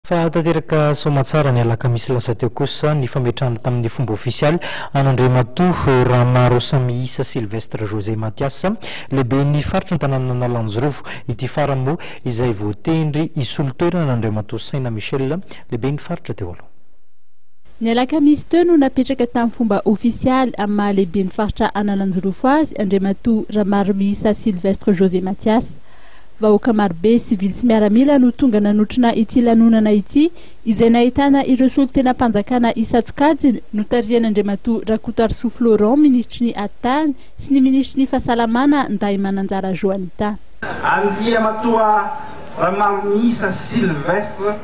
Fa tanteraka soamatsara ny alakamisy lasa teo kosa ny fametrahana tamin'ny fomba ofisialy an'Andriamatoa Ramarosamihisa Sylvestre José Mathias, lehiben'ny faritry ny tanànan'Analanjirofo. Ity farany moa izay voatendry hisolo toerana an'Andriamatoa Saina Michel, lehiben'ny faritra teo aloha. Ny alakamisy teo no napetraka tamin'ny fomba ofisialy amin'ny maha lehiben'ny faritra Analanjirofo azy Andriamatoa Ramaromihisa Sylvestre José Mathias. Vahoaka marobe, sivily sy miaramila no tonga nanotrona ity lanonana ity, izay nahitana ireo solontenam-panjakana isan-tsokajiny notarihan'Andriamatoa Rakotoarisoa Florent minisitry ny Atitany sy ny minisitry ny Fahasalamana Ndahimananjara Joanita. Andriamatoa Ramaromisa Sylvestre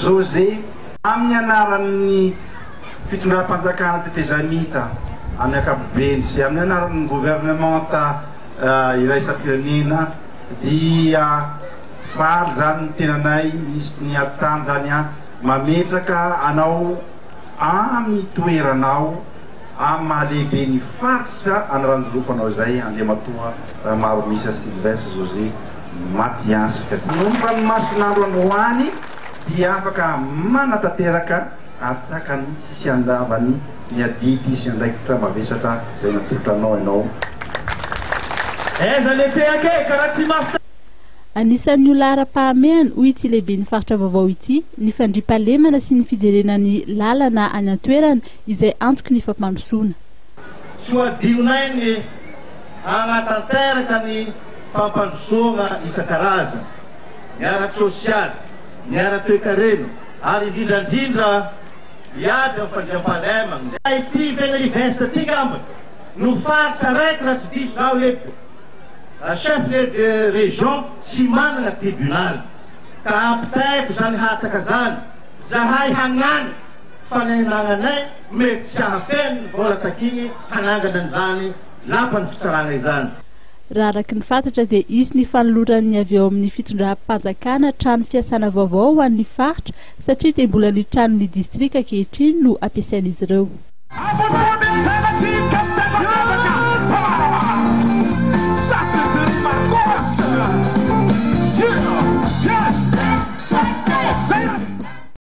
José amin'ny anaran'ny fitondram-panjakana tetezamita amin'ny ankapobeny sy amin'ny anaran'ny governemanta iraisam-pirenena dia faly izany ny tenanay misy ny ady-tany izany an, mametraka anao amin'ny toeranao amin'ny maha lehibe ny faritra Analanjirofo anao izay Andriamatoa Ramaromisa Sylvestre José Mathias. Manomboka ny mason'andro androany dia afaka manatanteraka antsakany sy andavany ny adidy sy andraikitra mavesatra izay natolotra anao ianao. Aiza le tehaka e, karaha tsy mafy. Anisan'ny ho laharam-pahamehana, hoy ity lehiben'ny faritra vaovao ity, ny fandriampahalemana sy ny fijerena ny lalana any an-toerana izay antoky ny fampandrosoana. Tsy ho adinonay ny hanatanteraka ny fampandrosoana isan-karazany, ny ara-tsosialy, ny ara-toekarena ary indrindra indrindra Hiady amin'ny fandriampahalemana. Ity Fenerive-Est ity ngamba no faritra araiky raha tsy diso zaho le chef lieu de région tsy manana tribunal ka ampitaiko zany hataka zany zahay hagnano fa ny anagnanay mety tsy hahafeno ny vola takigny hanangana an'izany lapan'ny fitsaragna izany. Raha araka ny fantatra dia hisy ny fanoloran'ny avy ao amin'ny fitondram-panjakana trano fiasana vaovao ho an'ny faritra satria dia mbola ny tranon'ny distrika ankehitriny no ampiasain'izy ireo.